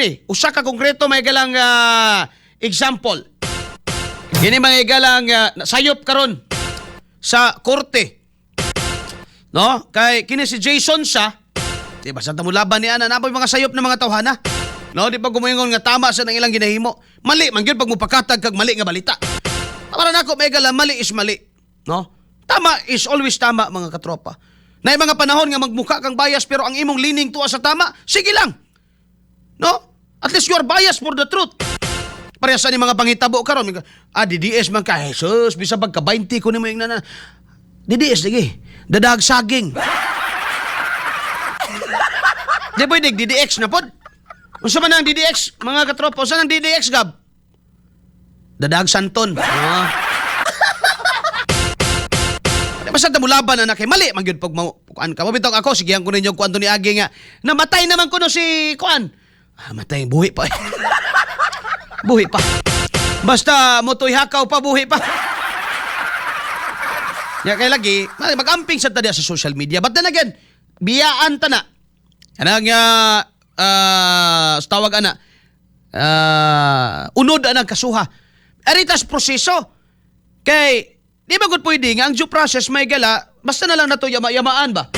Kini, usa ka konkreto may galang example. Kini mga higalang sayop karon sa korte. No? Kay kini si Jason siya, di ba sa laban ni ana napoy mga sayop ng mga tawhana. No, di ba gumuingon nga tama sa nang ilang ginahimo. Mali man gyud pag mupakatag kag mali nga balita. Para nako may gala, mali is mali. No? Tama is always tama, mga katropa. Na mga panahon nga magmuka kang bias pero ang imong leaning tuwa sa tama, sige lang. No? At least you are biased for the truth. Parehas sa ni mga panghitabo karon, ah, DDS man ka, Jesus, bisa pagka 20 ko nimo yung nana. DDS lagi. Dadag saging. Di pwede DDX na pod. Unsa man ang DDX, mga katropa? Unsa nang DDX, Gab? Dadag santon. Ah. Di basta ta mulaban na kay mali man gyud pag mo kuan ka. Mabitaw ako sigihan ko ninyo kuan ni agi nga namatay naman kuno si kuan. Ah, matay, buhi pa. Buhi pa. Basta motoy hakaw pa, buhi pa. Ya kay lagi, mag-amping sa tadya sa social media. But then again, biyaan ta na. Kanang tawag ana. Unod anang kasuha. Aritas proseso. Kay di ba gud pwede nga ang due process may gala basta na lang nato yama-yamaan ba?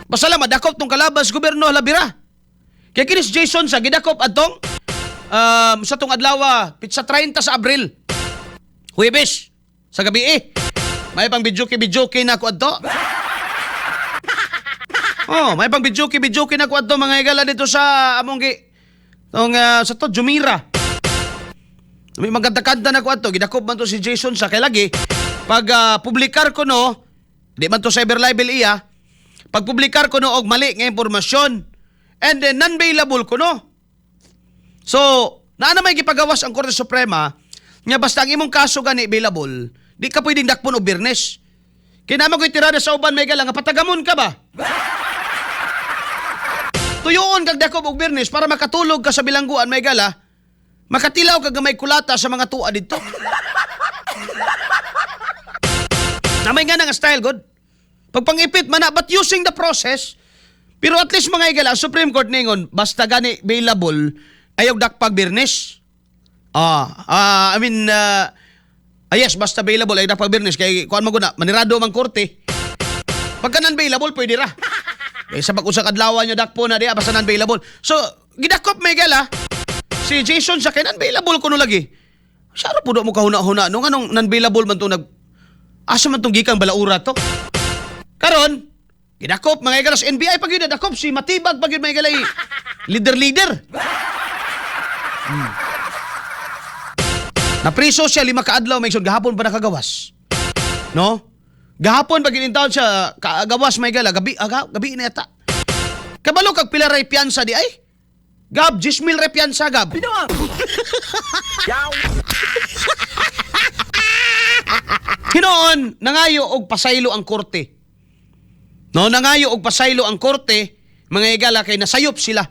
Basta lang madakop tong kalaban sa gobyerno, labira. Kay kini si Jason sa gidakop adtong sa tong adlaw, pitsa 30 sa Abril. Huwebes sa gabi eh. May pang videoke videoke na ko adto. Oh, may pang videoke videoke na ko adto, mga higala, dito sa among gi tong sa to Jumira. May magkanta-kanta na ko adto, gidakop man to si Jason sa kay lagi pag publikar ko no, di man to cyber libel iya. Pag publikar ko no og mali nga impormasyon and then non-bailable ko no. So, naa na may gipagawas ang Korte Suprema nga basta ang imong kaso gani bailable, di ka pwedeng dakpon og Biyernes. Kaya naman ko'y tirada sa uban may gala nga patagamon ka ba? Tuyoon kag dakop og Biyernes para makatulog ka sa bilangguan may gala. Makatilaw ka gamay kulata sa mga tuwa didto. Namay nga nga style god. Pagpangipit man na, but using the process. Pero at least mga higala, ang Supreme Court ningon, basta gani bailable, ayaw dakpag Biyernes. I mean, yes, basta bailable, ayaw dakpag Biyernes, kay kuan man guna, manirado man korte. Pagka non-bailable, pwede ra. Eh, sa pag-usa kadlaw nyo dakpo na diya, basta non-bailable. So, gidakop may gala, si Jason sa kay non-bailable kuno lagi. Saro po mo kahuna-huna, no, anong non-bailable man to nag, asa man tong gikang balaura to? Karon, gidakop mga higala sa NBI pag yun, dakop si Matibag pag yun mga higala, leader-leader. Napriso siya 5 ka adlaw may gahapon pa nakagawas. No? Gahapon pag inintawon siya kagawas may gala gabi aga, gabi na yata. Kabalo kag pila ray piyansa di ay? Gab, 10,000 ray piyansa, Gab. Hinoon, nangayo og pasaylo ang korte. No, nangayo og pasaylo ang korte, mga higala, kay nasayop sila.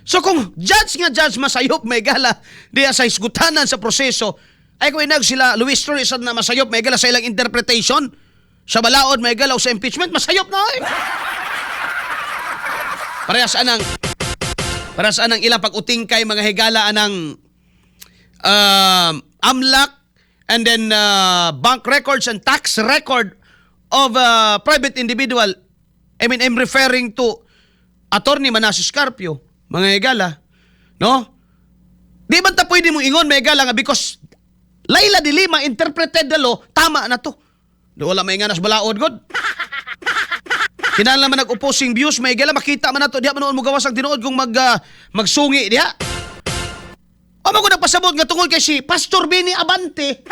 So kung judge nga judge masayop may gala diya sa hisgutanan sa proseso, ay kung inag sila Luis Torres na masayop may gala sa ilang interpretation sa balaod may gala o sa impeachment, masayop na ay. Parehas anang ilang pag-utingkay mga higala anang AMLAC and then bank records and tax record of private individual. I mean, I'm referring to Attorney Manases Carpio, mga higala. No? Di ba ta pwede mong ingon, mga higala, nga because Leila de Lima interpreted the law, tama na to. Di wala may nga nas balaod, god. Kinahanglan man nag-opposing views, may higala, makita man nato diha man noon mo gawas ang tinuod kung magsungi diha. O mo ko nagpasabot nga tungod kay si Pastor Benny Abante,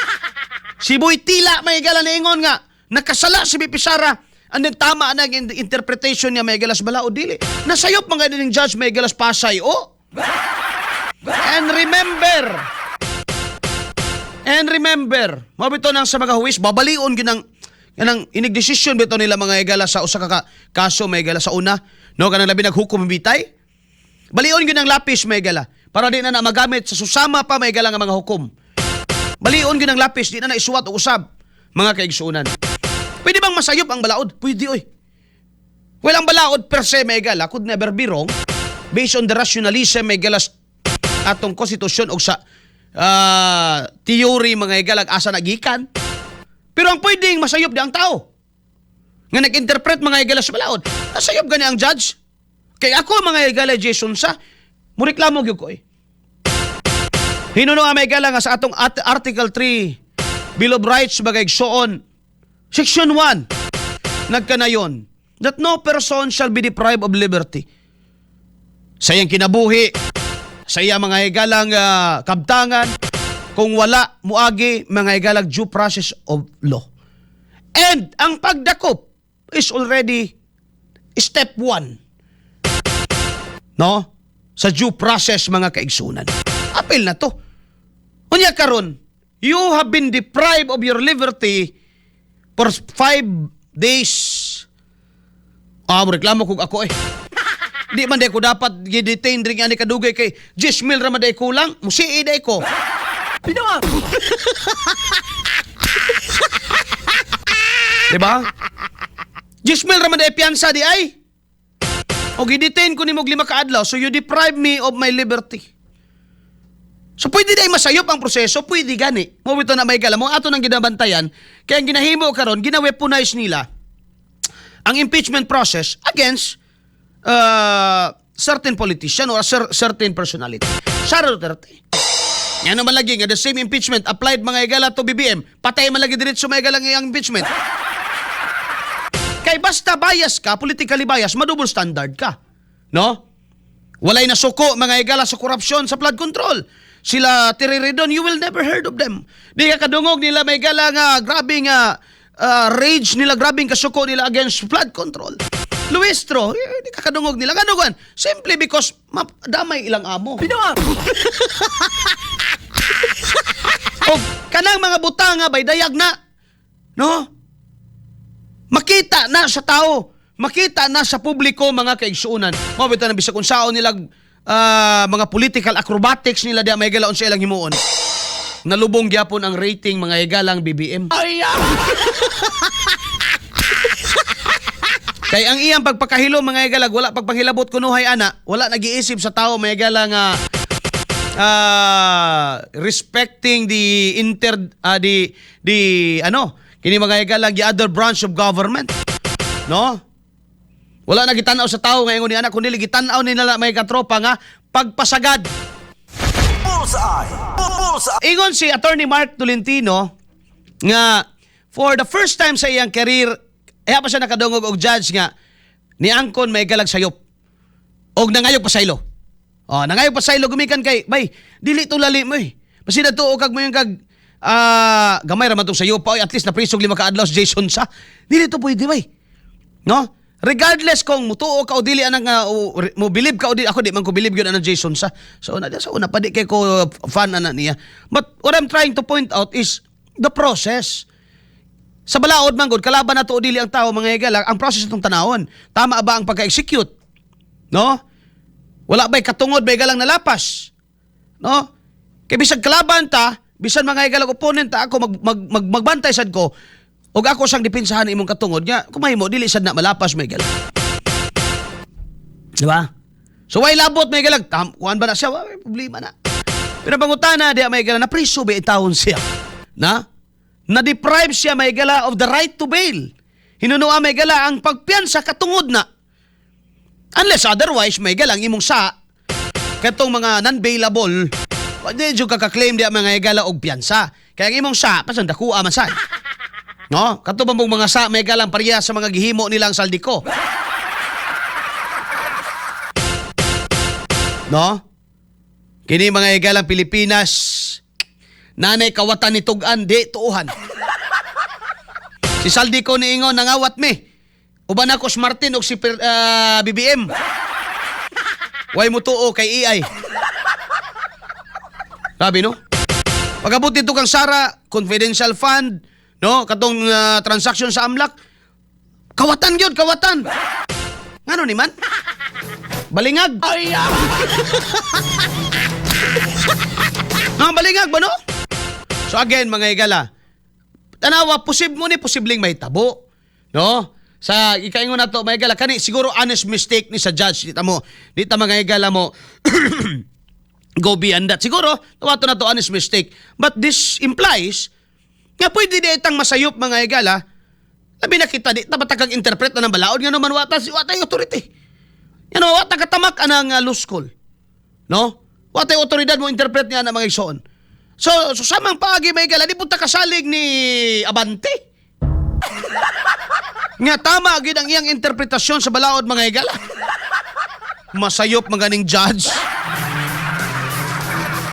si Boy Tila may higala niingon nga nakasala si VP Sara and then tama na ang interpretation niya may higala sa balaod dili. Nasayop mga ning judge may higala sa Pasay. Oh. And remember, mao bitaw nang sa mga huwis babalion ginang kanang inig desisyon bitaw nila mga higala sa usa ka kaso may higala sa una, no, kanang labi naghukom bitay. Balion gyud ang lapis may higala para di na na magamit sa susama pa may higala nga mga hukom. Balion gyud ang lapis, di na na isuwat o usab mga kaigsuonan. Pwede bang masayop ang balaod? Pwede oy. Well, ang balaod per se may higala could never be wrong. Based on the rationalism, mga higala, atong konstitusyon o sa theory, mga higala, asa nagikan. Pero ang pwedeng masayop di ang tao nga nag-interpret, mga higala, sa balaod. Nasayop gani ang judge. Kay ako, mga higala, Jason sa mureklamo gyud ko eh. Hinuno nga, mga higala, nga sa atong Article 3 Bill of Rights, mga igsoon, Section 1 nagkanayon that no person shall be deprived of liberty sa iyang kinabuhi, sa iyang, mga higalang, kabtangan, kung wala muagi, mga higalang, due process of law. And ang pagdakop is already step 1, no? Sa due process, mga kaigsunan. Apil na to. Unya karon, you have been deprived of your liberty for 5 days. Ah, reklamo kog ako eh. Di man day ko dapat gi-detain diri ani kadugay kay 10 mil ra man day kulang, musii day ko. Binawa! Di ba? 10 mil ra man day piyansa di ay. O gi-detain ko nimo og 5 ka adlaw, so you deprive me of my liberty. So pwede day masayop ang proseso, pwede gani. Mao bitaw na may mo ato nang ginabantayan, kaya ang ginahimo karon, gina-weaponize nila ang impeachment process against certain politician or certain personality. Sara Duterte. Nga naman lagi nga the same impeachment applied, mga higala, to BBM, patay man lagi diretso, mga higala, ang impeachment. Kay basta bias ka, politically bias, ma-double standard ka. No? Walay nasuko, mga higala, sa korupsyon sa flood control. Sila Terry Ridon, you will never heard of them. Di ka kadungog nila, may gala, nga grabe nga rage nila, grabing kasuko nila against flood control. Luistro, eh, di ka kadungog nila. Ngano? Simply because damay ilang amo. Binawa! O kanang mga butang nga bay dayag na. No? Makita na sa tao, makita na sa publiko, mga kaigsuonan. Mao bitaw na bisag unsaon nila mga political acrobatics nila di may galaon sa ilang himuon. Nalubong gyapon ang rating, mga higalang, BBM. Ay! Kay ang iyang pagpakahilo, mga higalag, wala pagpangilabot kunuhay ana, wala nag-iisip sa tao, mga higala, nga respecting the inter the ano kini, mga higala, the other branch of government, no? Wala na gitan-aw sa tao ngayon ni anak kundi gitan-aw nila, may katropa, nga pagpasagad. Bullseye! Bullseye! Ingon si Attorney Mark Tolentino nga for the first time sa iyang career, eh pa siya nakadungog og judge nga niangkon, may galag, sayop og nangayog pasaylo. Oh, nangayog pasaylo gumikan kay bay dili to lali mo eh. Basi na tuo kag mo yung kag gamay ra man tong sayop pa oy, at least naprisog 5 ka adlaw si Jason sa. Dili to pwede bay. No? Regardless kung mutuo ka o dili anang mo believe ka o dili, ako di man ko believe yun anang Jason sa. So una sa una pa di kay ko fan ana niya. But what I'm trying to point out is the process. Sa balaod man gud, kalaban nato o dili ang tao, mga higala, ang process itong tanawon. Tama ba ang pagka-execute? No? Wala ba'y katungod ba galang nalapas? No? Kay bisag kalaban ta, bisan, mga higalang, opponent ta, ako mag, mag, magbantay sad ko ug ako sang depensahan imong katungod nga kung mahimo dili sad na malapas, may gala. Di ba? So why labot, may galag tam kuan ba na siya, wa may problema na. Pero pangutana di may gala, na priso ba itawon siya? Na? Na deprive siya, may gala, of the right to bail. Hinunua, may gala, ang pagpiyansa katungod na. Unless otherwise, may galang imong sa katong mga non-bailable, di jud ka ka-claim di mga higala og piyansa. Kaya ang imong sa, pasan dakuha man sad. No? Kato ba mong mga sa may galang pareha sa mga gihimo nilang Zaldy Co. No? Kini, mga higalang, Pilipinas, nanay kawatan ni Tugan, di tuuhan. Si Zaldy Co niingon, nangawat mi. Uban ako si Martin og si BBM. Way mo tuo kay EI. Sabi no? Pagabot dito kang Sara, confidential fund, no? Katong transaction sa AMLC. Kawatan gyud, kawatan. Ngano ni man? Balingag. Ay! No, balingag ba no? So again, mga higala, tanawa, posib mo ni posibleng may tabo. No? Sa ikaingon nato, mga higala, kani siguro honest mistake ni sa judge. Di ta mo, di ta, mga higala, mo go beyond that. Siguro, wato na to honest mistake. But this implies nga pwede di itang masayop, mga higala. Labi na kita, di ta batakag interpret na ng balaod nga naman wata si wata authority. Wata katamak anang loose call. No? Wata otoridad mo interpret niya na, mga igsoon. So samang paagi, mga higala, di punta kasalig ni Abante nga tama gid ang iyang interpretasyon sa balaod, mga higala. Masayop maganing judge.